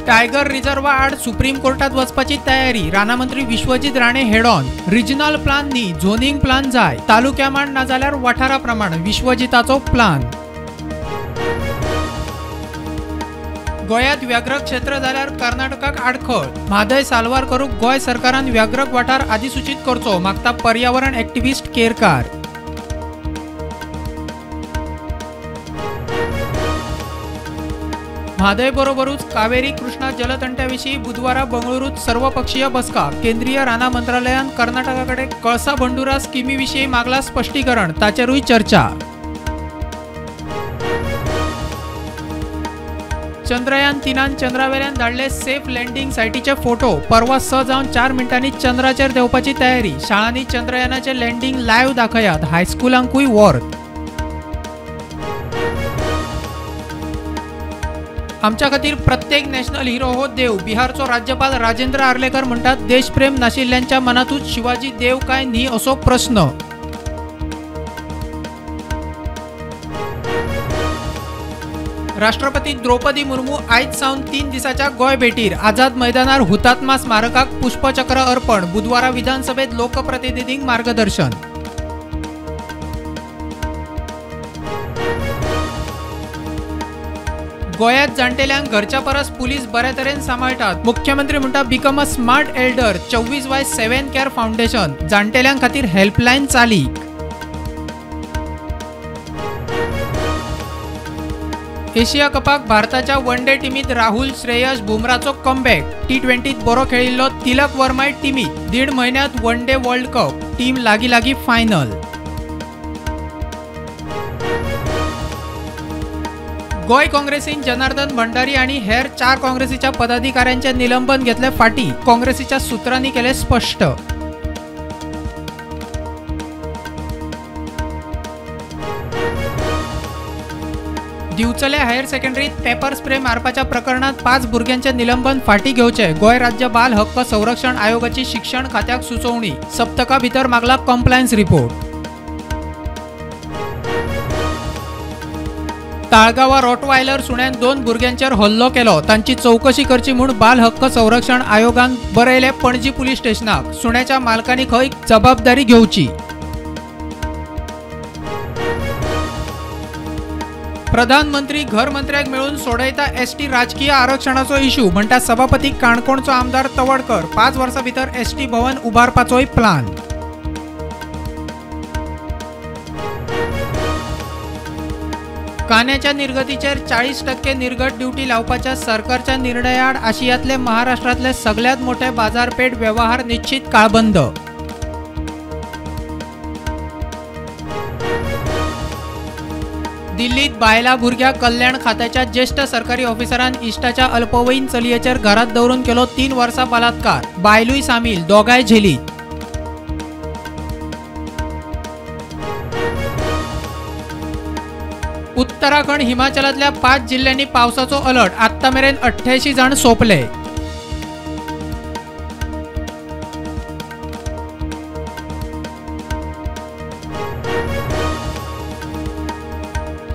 Tiger रिझर्वा आड supreme कोर्टात वचपाची तयारी. रानामंत्री Vishwajit Rane head on. Regional plan न्ही, झोनिंग प्लान जाय. तालुक्या माण नाजाल्यार वाठारा प्रमाण विश्वजिताचो प्लान. गोंयांत व्याघ्र क्षेत्र जाल्यार कर्नाटकाक आडखळ. म्हादय साल्वार करूंक गोंय सरकारान व्याघ्र वाठार अधिसूचीत करचो, मागता पर्यावरण एक्टिविस्ट केरकार. म्हादय बरोबरूच कावेरी कृष्णा जलतंट्याविशीं बुधवारा बंगळुरूत सर्वपक्षीय बसका. केंद्रीय रानां मंत्रालयान कर्नाटका कडेन कळसा भंडुरा स्किमी विशीं मागला स्पश्टीकरण, ताचेरूय चर्चा. चंद्रयान 3 चंद्रावेल्यान धाडले सेफ लँडिंग सायटीचे फोटो. परवा 6 जावन 4 मिनटांनी चंद्राचेर देंवपाची तयारी. शाळांनी चंद्रयानाचे लँडिंग लायव्ह दाखयात, हायस्कुलांकूय वॉर्त. आमच्या खातीर प्रत्येक नॅशनल हिरो हो देव. बिहारचो राज्यपाल राजेंद्र आर्लेकर म्हणटात, देशप्रेम नाशिल्ल्यांच्या मनातूच शिवाजी देव काय न्ही असो प्रस्न. राष्ट्रपती द्रौपदी मुर्मू आयज सावन 3 दिसाच्या गोंय भेटीर. आझाद मैदानार हुतात्मा स्मारकाक पुष्पचक्र अर्पण. बुधवारा विधानसभेत लोकप्रतिनिधींक मार्गदर्शन. गोंयांत जाण्टेल्यांक घरच्या परस पुलीस बरे तरेन सांबाळटात. मुख्यमंत्री म्हणटा, become a smart elder. 24/7 care foundation जाण्टेल्यां खातीर हेल्पलायन चालीक. एशिया कपाक भारताच्या वन डे टिमीत राहुल, श्रेयस, बुमराचो कमबॅक. T20त बरो खेळिल्लो तिलक वर्माय टिमीत. 1.5 म्हयन्यांत one day world cup, team लागीं लागीं फायनल. गोंय काँग्रेसीन जनार्दन भंडारी आनी हेर 4 काँग्रेसीच्या पदाधिकाऱ्यांचे निलंबन घेतले फाटी. काँग्रेसीच्या सूत्रांनी केले स्पश्ट. दिवचले हायर सेकंडरीत पेपर स्प्रे मारपाच्या प्रकरणात 5 भुरग्यांचे निलंबन फाटी घेवचे. गोंय राज्य बाल हक्क संरक्षण आयोगाची शिक्षण खात्याक सुचोवणी. सप्तका भितर मागला कंप्लायन्स रिपोर्ट. ताळगांवा रॉटवायलर सुण्यान 2 भुरग्यांचेर हल्लो केलो. तांची चवकशी करची म्हूण बाल हक्क संरक्षण आयोगान बरयले पणजी पुलीस स्टेशनाक. सुण्याच्या मालकांनी खंय जबाबदारी घेवची. प्रधानमंत्री घर मंत्र्याक मेळून सोडयता एसटी राजकीय आरक्षणाचो इश्यू, म्हणटा सभापती काणकोणचो आमदार तवडकर. 5 वर्सां भितर एसटी भवन उबारपाचोय प्लान. कांद्याच्या निर्गतीचेर 40% निर्गत ड्युटी लावपाच्या सरकारच्या निर्णयाआड आशियांतले महाराष्ट्रांतले सगळ्यात मोठे बाजारपेठ व्यवहार निश्चित काळबंद. दिल्लीत बायला भुरग्या कल्याण खात्याच्या ज्येष्ठ सरकारी ऑफिसरान इश्टाच्या अल्पवयीन चलयेचेर घरात दवरून केलो 3 वर्सां बलात्कार. बायलूय सामील, दोगांय झेलीत. उत्तराखंड हिमाचलांतल्या 5 जिल्ह्यांनी पावसाचो अलर्ट. आत्ता मेरेन 88 जाण सोंपले.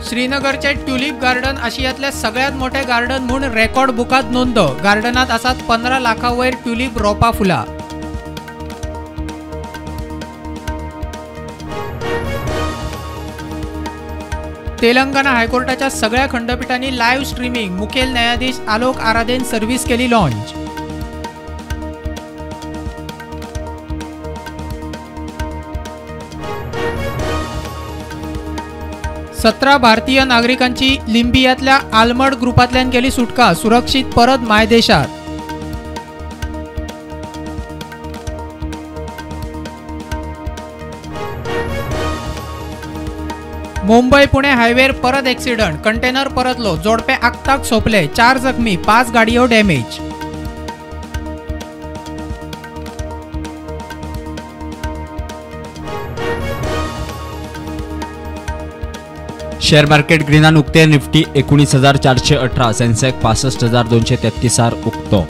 श्रीनगरचे ट्युलिप गार्डन आशियांतले सगळ्यात मोठे गार्डन म्हूण रेकॉर्ड बुकात नोंद. गार्डनात आसात 15 लाखां वयर ट्युलिप रोपा फुलां. तेलंगणा हायकोर्टाच्या सगळ्या खंडपीठांनी लायव्ह स्ट्रीमिंग. मुखेल न्यायाधीश आलोक आराधेन सर्व्हिस केली लॉन्च. 17 भारतीय नागरिकांची लिबियांतल्या आलमड ग्रुपांतल्यान केली सुटका. सुरक्षीत परत मायदेशात. मुंबई पुणे हायवेर परत एक्सिडंट. कंटेनर परतलो, जोडपे आक्ताक सोंपले. 4 जखमी, 5 गाडयो डॅमेज. शेअर मार्केट ग्रीनान उक्ते. निफ्टी 19,418, सेन्सेक्स 65,233 उक्तो.